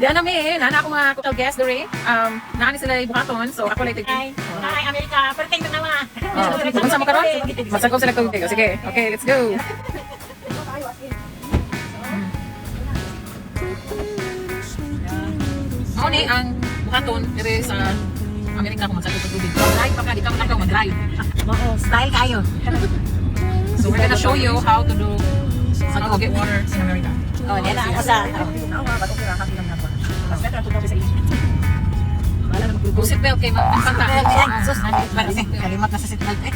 Di ana mi, eh, naa na ako mga total guest diri. Naa ni sila buhaton, so ako lang. Hi. Hi, Amerika. Perting na naman. Oh, unsa mo karon? Magsagop sila tubig. Oh, sige. Okay, let's go. Mao ni ang buhaton diri sa Amerika kung magsagop og tubig. Mag-drive pa ka, di ka man mag-drive. Mao, style kayo. So we're gonna show you how to do how to get water in America. Oh, di na ako sa. Kung seatbelt kay mag-panta. Sus, kalimot na sa seatbelt eh.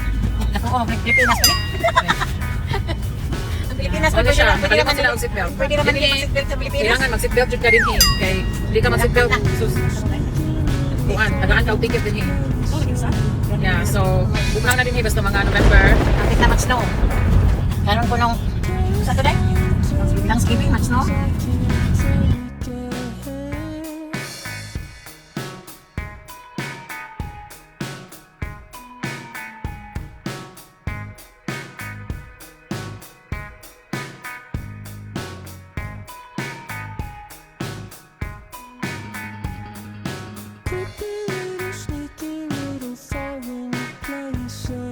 Naku, oh, Pilipinas pa ni. Ang Pilipinas Ano pwede siya, na, pwede nakalimot naman sila og seatbelt. Pwede naman Dinhi, nila mag-seatbelt sa Pilipinas. kailangan mag-seatbelt jud ka dinhi kay di ka mag-seatbelt, sus. Kuan, tagaan ka og ticket dinhi. Yeah, so bugnaw na dinhi basta mga November. Kapit na mag-snow. Karon ko nung Saturday? Thanksgiving, mag-snow. Creepy little sneaky little foreign places.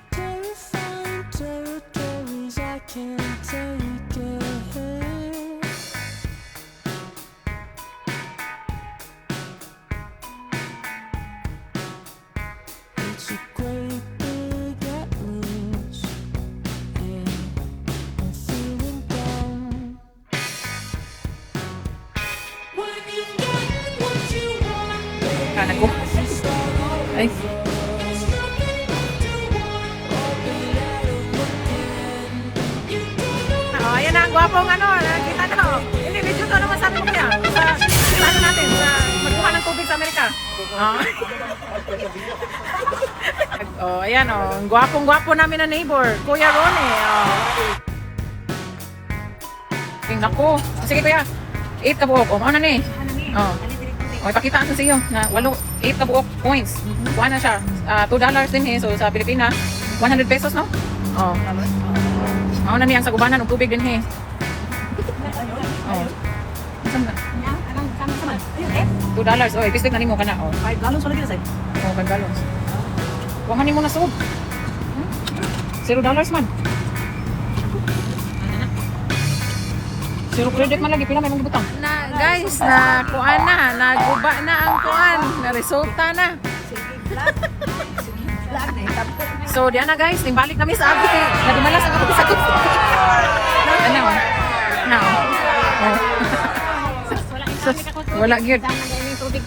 Terrifying territories I can't take it. It's a great big atlas, and I'm feeling down. When you got what you want, Kanan ko. Ay, there's nothing left to want or be out of again. You don't know. Oh, ayan na ang gwapong ano, nakita na oh. Hindi, video to, ano masabi mo kaya? Sa ano natin, sa magkuha ng tubig sa Amerika. Oh. Oh, ayan oh, ang gwapong gwapo namin na neighbor, Kuya Ronnie. Oh. Ay, nako. Sige kuya, 8 ka buok. Oh, mao na ni. Oh. Oh, ipakita ang sa iyo na walo, 8 ka buok points. Kuha na siya. Ah, $2 din eh. So sa Pilipinas, 100 pesos, no? Oh. Mao na niyang sagubanan og tubig din he. Oh. Unsa man na? $2. Oh, ipislik na nimo kana oh. 5 gallons wala gina sa. Oh, 5 gallons. Wa man nimo na sub. $0 man. Zero credit man lagi, pila may mong gibutang. Na guys, na kuan na, naguba na ang kuan, na resulta na. So diyan na guys, nimbalik kami sa abi kay nagmalas ang ako sa sagot. Ano? No. Oh. Sus, wala gyud. Tubig.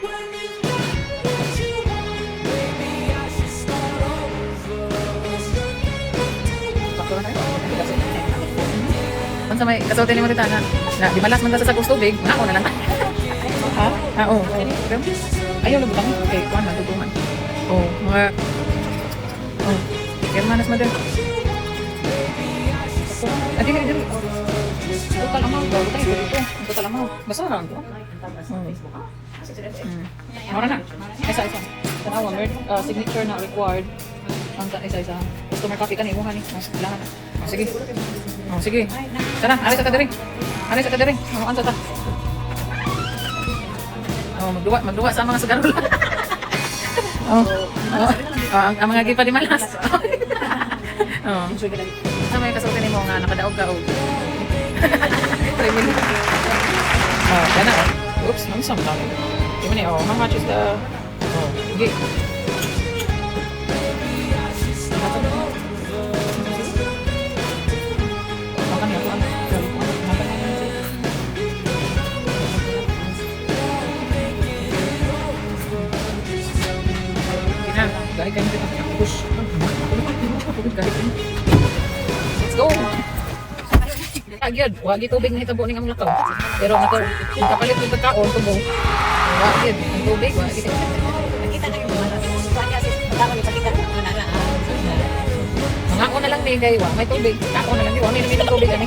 When you got what you want, maybe I should start over. There's nothing left to want. Unsa may kasulti nimo dito na na di malas man ta sa sagos tubig, nako na lang. Ha? Ah, oh. Ayaw lang butang. Okay, kuan man tutuman. Oh, mga. Oh. Germanas mother. Adi dili dili. Total amount daw tayo dito. Total amount. Basta lang ko. Mora na. Isa isa. Tanawa, signature na required. Ang isa isa. Customer copy kani imuha ni. Oh, kailangan na. Oh, sige. Oh, sige. Tara, alis sa ta diri. Alis sa ta diri. Oh, ansa ta. Oh, magduwa, magduwa sa mga sugarol. Oh. Oh, oh, ang mga gipa di malas. Oh. Sa may kasulti nimo nga nakadaog ka og 3 minutes. Oh, kana oh. Oops, ano sa mga Di mo ni, oh, how much is the. Oh, sige. Makan ya, tuan. Makan. Gina, gahi kayo dito. Push. Gahi kayo. Let's go! Agyad, wagi tubig na hitabo ning among lakaw. Pero nako, kung kapalit ng pagkaon, tubo. Wagi, ang tubig, wagi. Nakita na yung malas. mi kay wa may tubig. Ako na lang di wa mi inom tubig ani.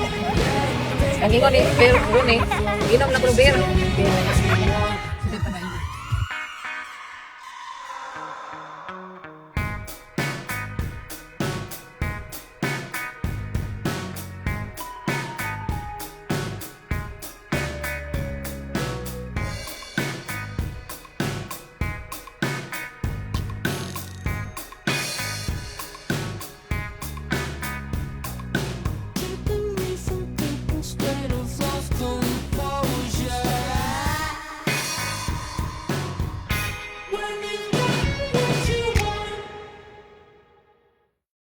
Ang ingon ni pero ni inom lang ko ng beer.